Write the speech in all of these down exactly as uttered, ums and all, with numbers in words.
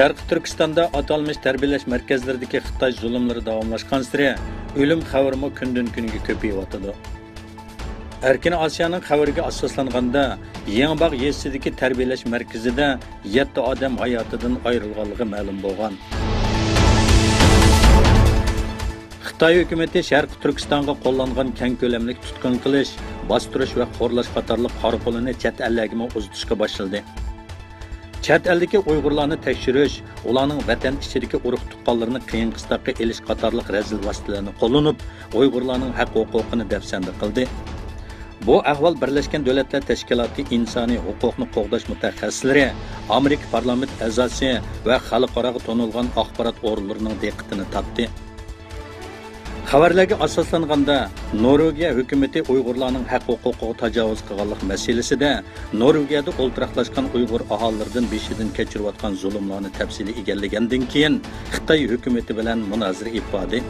شەرقىي تۈركىستاندا ئاتالمىش تەربىيەلەش مەركەزلىرىدىكى خىتاي زۇلۇملىرى داۋاملاشقانسېرى، ئۆلۈم خەۋىرىمۇ كۈندىن-كۈنگە كۆپىيىۋاتىدۇ. ئەركىن ئاسىيانىڭ خەۋىرىگە ئاساسلانغاندا، يېڭىباغ يېزىسىدىكى تەربىيەلەش مەركىزىدە يەتتە ئادەم ھاياتىدىن ئايرىلغانلىقى مەلۇم بولغان. خىتاي ھۆكۈمىتى شەرقىي تۈركىستانغا قوللانغان كەڭ كۆلەملىك تۇتقۇن قىلىش، باستۇرۇش ۋە خورلاش قاتارلىق قارا قولىنى چەت ئەللەرگىمۇ ئۇزىتىشقا باشلىدى. چەت ئەلدىكى ئۇيغۇرلارنى تەكشۈرۈش، ئۇلارنىڭ ۋەتەن ئىچىدىكى ئۇرۇق-تۇغقانلىرىنى قىيىن-قىستاققا ئېلىش قاتارلىق رەزىل ۋاسىتىلەرنى قوللىنىپ، ئۇيغۇرلارنىڭ ھەق-ھوقۇقىنى دەپسەندە قىلدى. بۇ ئەھۋال بىرلەشكەن دۆلەتلەر تەشكىلاتى ئىنسانىي ھوقۇقنى قوغداش مۇتەخەسسىسلىرى، ئامېرىكا پارلامېنت ئەزاسى ۋە خەلقئاراغا تونۇلغان ئاخبارات ئورۇنلىرىنىڭ دىققىتىنى تارتتى. خەۋەرلەرگە ئاساسلانغاندا، نورۋېگىيە ھۆكۈمىتى ئۇيغۇرلارنىڭ ھەق-ھوقۇقىغا تاجاۋۇز قىلغانلىق مەسىلىسىدە، نورۋېگىيەدە ئولتۇراقلاشقان ئۇيغۇر ئاھالىلىرىدىن بېشىدىن كەچۈرۈۋاتقان زۇلۇملارنى تەپسىلىي ئىگىلىگەندىن كېيىن، خىتاي ھۆكۈمىتى بىلەن مۇنازىرە ئېلىپ باردى.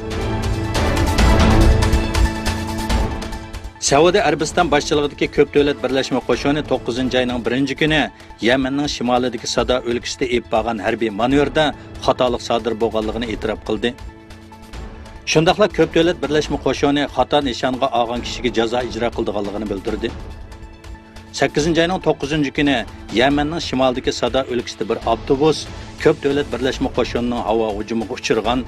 سەئۇدى ئەرەبىستان باشچىلىقىدىكى كۆپ دۆلەت بىرلەشمە قوشۇنى توققۇزىنچى ئاينىڭ بىرىنچى كۈنى يەمەننىڭ شىمالىدىكى سادا ئۆلكىسىدە ئېلىپ بارغان ھەربىي مانېۋىردا خاتالىق سادىر بولغانلىقىنى ئېتىراپ قىلدى. شۇنداقلا كۆپ دۆلەت بىرلەشمە قوشۇنى خاتا نىشانغا ئالغان كىشىگە جازا ئىجرا قىلىدىغانلىقىنى بىلدۈردى. سەككىزىنچى ئاينىڭ توققۇزىنچى كۈنى يەمەننىڭ شىمالىدىكى سادا ئۆلكىسىدە بىر ئاپتوبۇس كۆپ دۆلەت بىرلەشمە قوشۇنىنىڭ ھاۋا ھۇجۇمىغا ئۇچرىغان.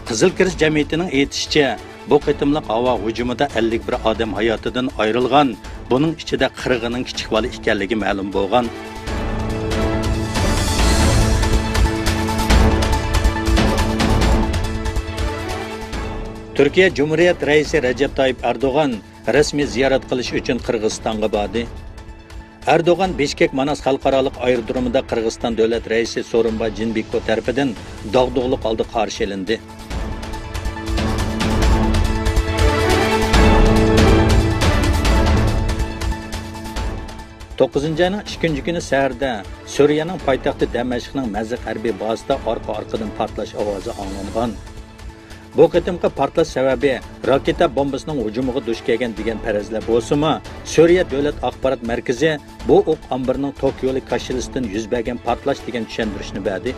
قىزىل كىرېست جەمئىيىتىنىڭ ئېيتىشىچە، بۇ قېتىملىق ھاۋا ھۇجۇمىدا ئەللىك بىر ئادەم ھاياتىدىن ئايرىلغان، بۇنىڭ ئىچىدە قىرىقىنىڭ كىچىك بالا ئىكەنلىكى مەلۇم بولغان. تۈركىيە جۇمھۇرىيەت رەئىسى رەجەپ تايىپ ئەردوغان رەسمىي زىيارەت قىلىش ئۈچۈن قىرغىزىستانغا باردى. ئەردوغان بىشكېك ماناس خەلقئارالىق ئايرودرومىدا قىرغىزىستان دۆلەت رەئىسى سورۇنباي جىنبېكوف تەرىپىدىن داغدۇغىلىق ھالدا قارشى ئېلىندى. توققۇزىنچى ئاينىڭ ئىككىنچى كۈنى سەھەردە سۈرىيەنىڭ پايتەختى دەمەشقنىڭ مەزىق ھەربىي بازىسىدا ئارقا-ئارقىدىن پارتلاش ئاۋازى ئاڭلانغان. بۇ قېتىمقى پارتلاش سەۋەبى راكېتا بومبىسىنىڭ ھۇجۇمىغا دۇچ كەلگەن دېگەن پەرەزلەر بولسىمۇ، سۈرىيە دۆلەت ئاخبارات مەركىزى بۇ ئوق ئامبىرىنىڭ توك يولى كاشىلىسىدىن يۈز بەرگەن پارتلاش دېگەن چۈشەندۈرۈشنى بەردى.